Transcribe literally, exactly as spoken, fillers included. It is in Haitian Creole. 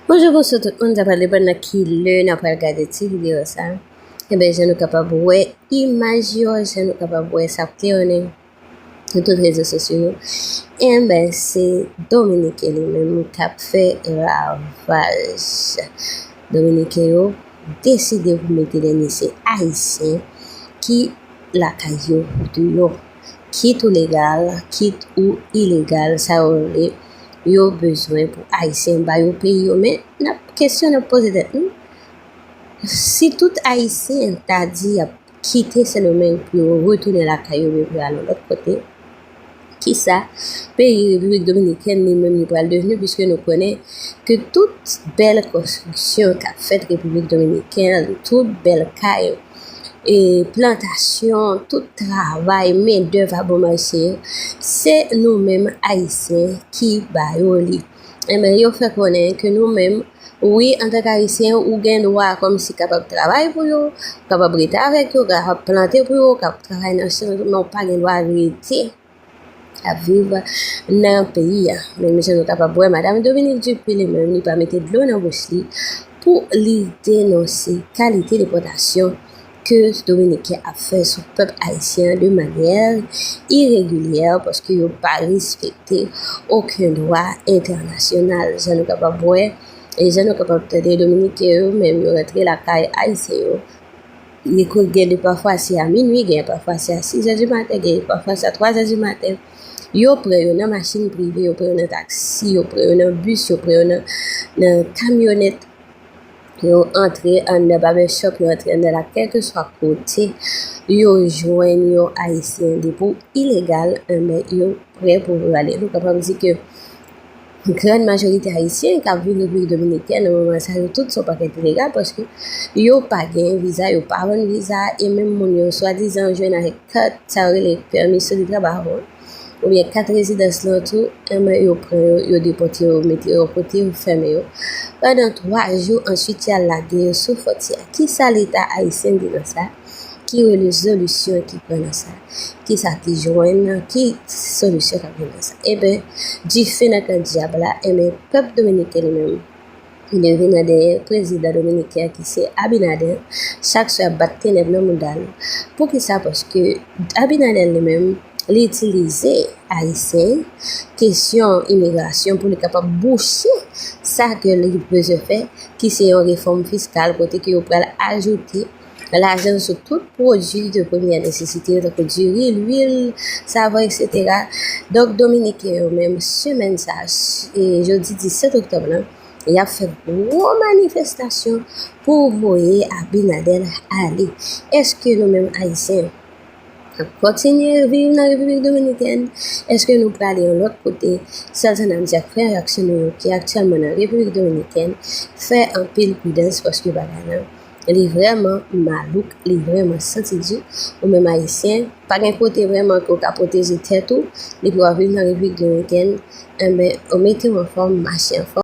Bonjou, bonswa tout moun, sa pral depann nan ki lè n ap pral gade ti videyo sa. Enben, jan nou kapab wè imaj yo, jan nou kapab wè sa ap klewonnen sou tout rezo sosyo yo. Enben, se Dominiken li menm k ap fè ravaj. Dominiken yo deside pou mete dènye se Ayisyen ki lakay yo deyò. Kit ou legal, kit ou ilegal, sa yo vle, yo bezwen pou Ayisyen ba yo peyi yo. Men, n ap, kesyon n ap poze tèt nou, si tout Ayisyen ta di y ap kite Sendomeng pou yo retounen lakay yo, oubyen pou yo al yon lòt kote, kisa peyi Repiblik Dominikèn li menm li pral devni, piske nou konnen ke tout bèl konstriksyon k ap fèt Repiblik Dominikèn, tout bèl kay, e plantasyon, tout travay, mendèv a bon mache, se nou menm Ayisyen ki ba yo li. Enben, yo fè konnen ke nou menm, wi, antanke Ayisyen, ou gen dwa kòmsi kapab travay pou yo, kapab rete avèk yo, kapab plante pou yo, kapab travay nan chan, men ou pa gen dwa rete ap viv nan peyi a. Menm jan nou kapab wè, Madanm Dominique Dupuy li menm, li pa mete dlo nan bouch li pou li denonse kalite depòtasyon ke Dominiken ap fè sou pèp ayisyen an de manyè iregilyè, paske yo pa respekte okenn dwa entènasyonal. Jan nou kapab wè, e jan nou kapab tande, Dominiken yo menm, yo rantre lakay Ayisyen yo. Li ko-, gen de pafwa se a minui, gen pafwa se a sis è di maten, gen pafwa se a twa è di maten. Yo pran yo nan machin prive, yo pran yo nan taksi, yo pran yo nan bis, yo pran yo nan, nan kamyonèt. Yo antre anndan barbershop, yo antre anndan la, kèlkeswa kote yo jwenn yon Ayisyen, depi w ilegal, enben, yo prè pou yo ale. Nou kapab di ke grann majorite Ayisyen k ap viv Repiblik Dominikèn nan moman sa yo, tout se yon pakèt ilegal, paske yo pa gen viza, yo pa vann viza, e menm moun yo swadizan jwenn avèk kat, sa yo rele pèmi de travay, oubyen kat rezidans lan tou, enben, yo pran yo, yo depòte yo, mete yo yon kote, yo fèmen yo pandan twa jou, answit y al lage yo sou fwontyè. Kisa Leta ayisyen di nan sa? Ki rezolisyon ki pran nan sa? Kisa ki jwenn nan? Ki solisyon k ap jwenn nan sa? Enben, dife nan kan dyab la, enben, pèp dominiken li menm, li leve nan dèyè prezidan dominiken an ki se Abinader, chak swa ap bat tenèb nan mouda l. Poukisa? Paske Abinader li menm, li itilize Ayisyen, kesyon imigrasyon pou li kapab bouche sa ke li bezwen fè, ki se yon refòm fiskal kote ke yo pral ajoute lajan sou tout pwodui de premyè nesesite yo, tankou diri, lwil, savon, etsetera. Donk, dominiken yo menm, semèn sa, e jodi disèt oktòb lan, y ap fè gwo manifestasyon pou voye Abinader ale. Èske nou menm Ayisyen ap kontinye viv nan Repiblik Dominikèn? Èske nou prale yon lòt kote? Sèl sa n ap di ak frè ak sè nou yo ki aktyèlman nan Repiblik Dominikèn, fè anpil pridans, paske bagay lan, li vrèman malouk, li vrèman santi di. Ou menm Ayisyen, pa gen kote vrèman ke w ka pwoteje tèt ou, depi w ap viv nan Repiblik Dominikèn, enben, ou mete w anfòm, mache anfòm.